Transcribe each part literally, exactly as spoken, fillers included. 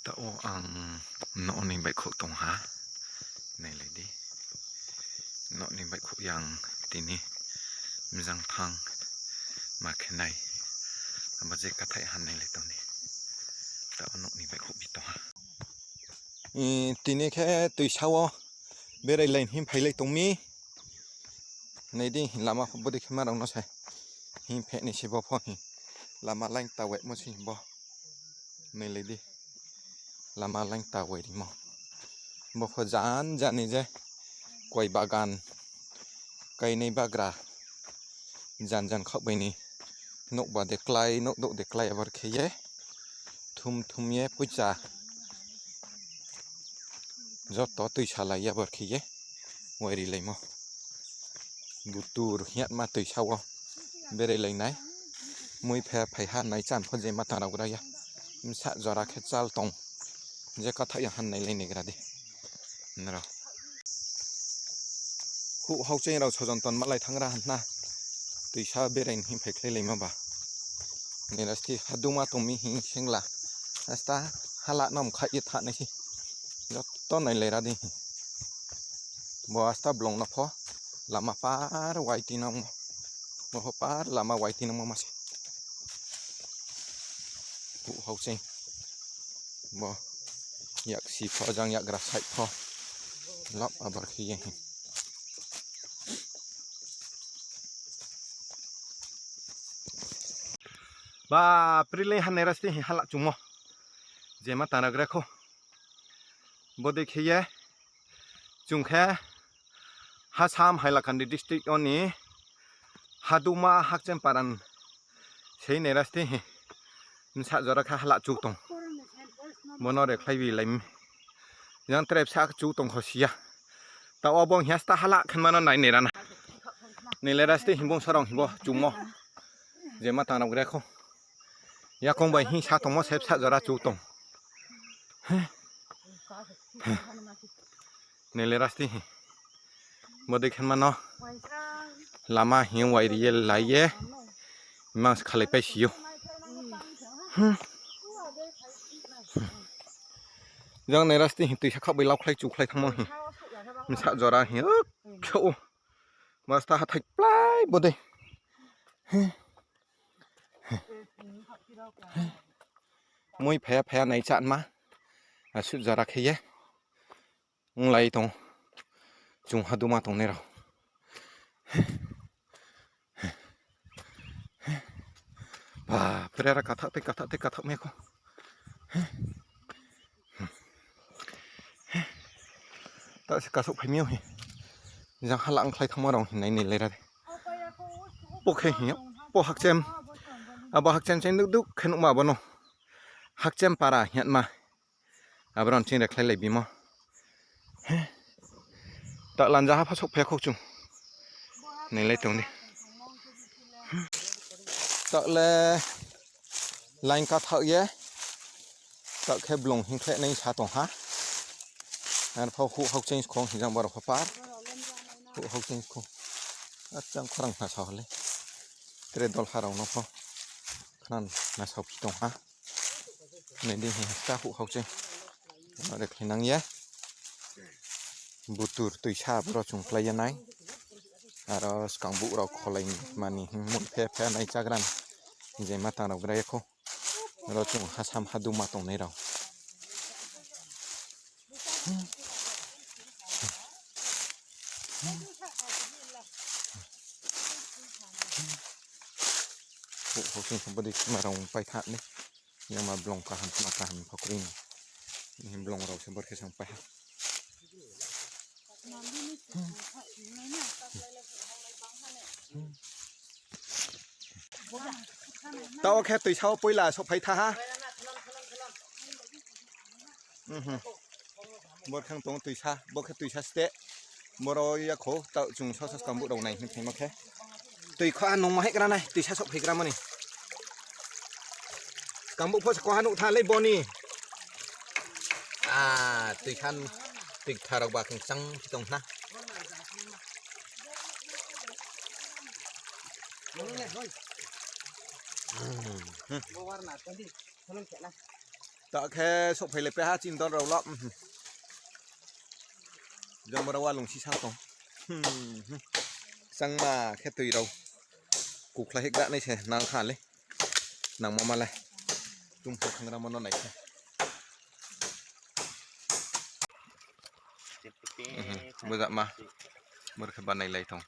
Taoh wo ang nouh ni baihkhouh tong ha. Nailai di. Nouh ni baihkhouh yang tini mjang thang ma khe nai. Abo je kathaih ha nailai tong di. Taoh wo nouh ni baihkhouh bi tong ha. Tini khe tuisa wo berai lai hing phailai tong mi. Nai di, lama pho bodei khe ma rao no se hing phe ni se bo pho hing. Lama line ta waimo se bo. Nailai di. Lama line ta wai rimo. Bo pho jan jan ni je koi bagan, kainai bagra, jan jan khaoh bai ni nouh ba de klái, nouh douh de klái, abar khe ye thum thum ye poicha joto tuisa lai ye abar khe ye wairilaimo. Butur hing yatma tuisa wo berai lai nai. Mui phe phai ha nai chan pho je ma tang rao gra ya. Bsa jora khe chal tong. Je kathaih ya han nailai ni gra di. Nrao. Huh hauching rao sojon ton malai thanng ra hna. Tuisa berai ni hing phaikhlailaimo ba. Ni rasti haduma tong mi hing singla. Asta hala no mkhaih ye thanng nai se. Joto nailai ra di. Bo asta blong no pho lama par wai tinangmo. Bo pho par lama wai tinangmo ma se. Huh hauching. Bo yaksi pho, jang yakgra side pho. Lap abar khe ye. Ba, prilei ha nai rasti hing hala chungmo. Je ma tang rao gra khou. Bodei khe ye. Chung khe Hasam Hailakandi district yo ni Haduma Hakchem Paran sei nai rasti hing. Bsa jora khe hala chu tong. Bo no rekhlai bi lai mi. Jang tre bsa chu tong kho si ya. Taoh wo bung hing ya sta hala khenma no nai nai ra na. Nilai rasti hing bung sarong hing bo chungmo. Je ma tang rao gra khou. Yakong bai hing sa tongmo se bsa jora chu tong. Nilai rasti hing. Bodei khenma no lama hing wairi ye lai ye. Mang se khalai pai si ou. Jang nai rasti hing tuisa khaoh bai laukhlai chukhlai thanngmo hing. Bsa jora hing. Khe ou. Basta hathái plái bodei. Mui phaya phaya nai chatma. Asuh jora khe ye. Onglai tong. Chung haduma tongnai rao. Ba, pura ra kathah tei kathah tei kathah mai kho. Taoh se kasouh phai mi ou hi. Jang hala ongkhlai thanngma rao hing nai nilai ra di. Po khe hing, po hakchem. Abo hakchem ching duk duk khe nuhma abo no. Hakchem para hing yatma. Abo rao ching rekhlai lai bimo. Taoh lanja ha pho souhphai ya khou chung. Nailai tong di. Taoh le line kathaoh ye. Taoh khe blong hingkhleh nai sa tong ha. Arphuh huh hauching skhong hing jang borao pho par. Huh hauching skhong. Achang khorang khna sa hole. Tre dolha rao no pho khna na saophi tong ha. Nai di hing sta huh hauching. Rekhlai nang ye. Butur tuisa boro chung klái ye nai. Aro skang buh rao kholai mani hing mui phe phe nai chagra ni. Je ma tang rao gra ye khou. Aro chung hasam haduma tongnai rao. Huh hauching bodei ma rao pai tha ni. Yama blong kaham ma kaham pho kroi ni. Ni blong rao se bor khe sang pai ha. Taoh khe tuisa wo poila souhphai tha ha. Bor khe tong tuisa, bo khe tuisa ste. Boro ya khou, taoh chung sosa skang buh rao nai hing phaimo khe. Tui kho ha nungma haigra nai, tuisa souhphaigra mani. Skang buh pho se kho ha nuh tha lei boni. A, tuisa, tui kthar rao ba khe chang phi tong na. Ta khe souhphailai pai ha chini don rao lo. Jang boro wa lungsi sa tong. Changma khe tui rao kukhlai hikgra nai se nang kha le. Nangmo ma le. Tum khe thangramo no nai khe. Bujama. Bor khe banailai tong.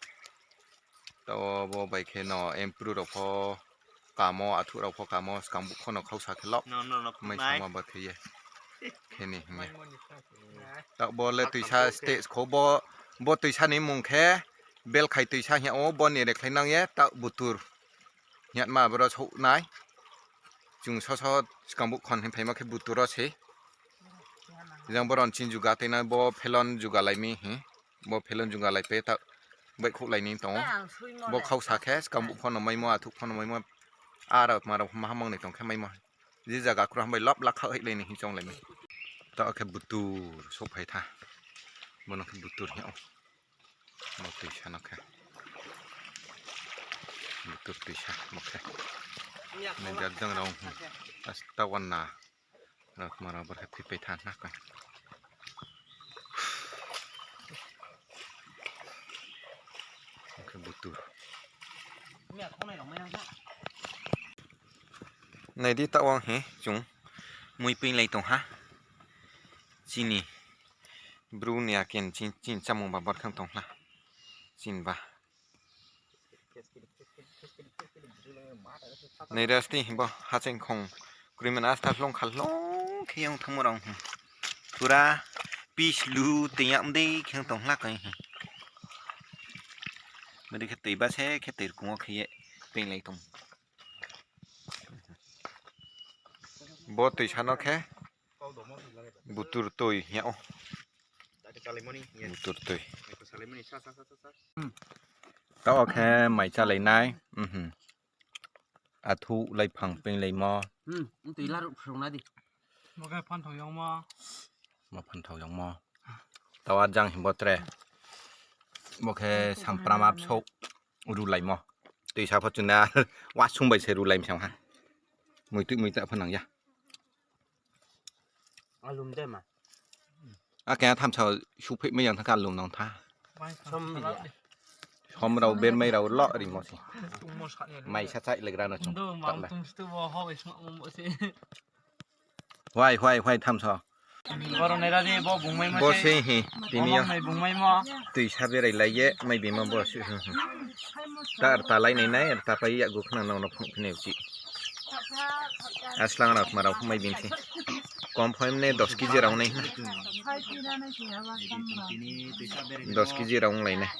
Tao bo bai khe no empru rao pho kamo, athuh rao pho kamo, skang buh pho no khausa khe lo. Mai sama bor khe ye. Khe ni hing ye. Tao bo le tuisa stage kho bo, bo tuisa ni mung khe, belkhai tuisa hing ya o, bo ni rekhlai nang ye, tao butur. Hing ya ma boro souh nai. Chung soso skang buh khon hing phaimo khe butur ro se. Jang boro ni chini juga tei nai bo phelon juga lai mi hing. Bo phelon juga lai pe ta baihkhouh lai ni tong ou. Bo khausa khe skang buh pho no maimo, athuh pho no maimo. Aro tma rao maha mang ni tong khe maimo. Je zaga kru ham bai lop lakha hoihlai ni hing chonglai mi. Tao khe butur souhphai tha. Bo no khe butur hing ou. Bo tuisa no khe. Butur tuisa bo khe. Nai jak jang rao hing. Asta wan na. Rao tma rao bor khe phipai tha na koi. Bo khe butur. Nai di tao ang hing chung mui peinglai tong ha. Chini bru ni aken chini chámung ba bor khe tong hla. Chini ba. Nai rasti bo hachaingkhong kroimani asta hlong kha hlong khe yang thanngmo rao hing. Pura pislu tei yag dei khe tong hla koi hing. Bodei khe toi ba se khe toi rkung wo khe ye peinglai tong. Bo tuisa no khe butur toi hing ya ou. Butur toi. Tao khe mai chálai nai. Athuh laiphang peinglaimo. Bo phanthao yangmo. Tao a jang hing bo tre. Bo khe samprama bsouh rulaimo. Tuisa pho chuna wasung bai se rulai mi sa ha. Muitui muita pho nang ya. Akhe a thamsa suhpheihmai yang tha khe alum nang tha. Som rao bermai rao lo rimo se. Mai sa chaihlaigra no chung. Huai huai huai thamsa. Bo se hi tini yo. Tuisa berailai ye mai bimo bo se. Ta rta lai nai nai, rta pai yakgu khna nang no phnuh phini uchi. Aslang rao tma rao pho mai bini se. Kom pho emne dos kg rao nai hna. Dos kg rao onglai nai.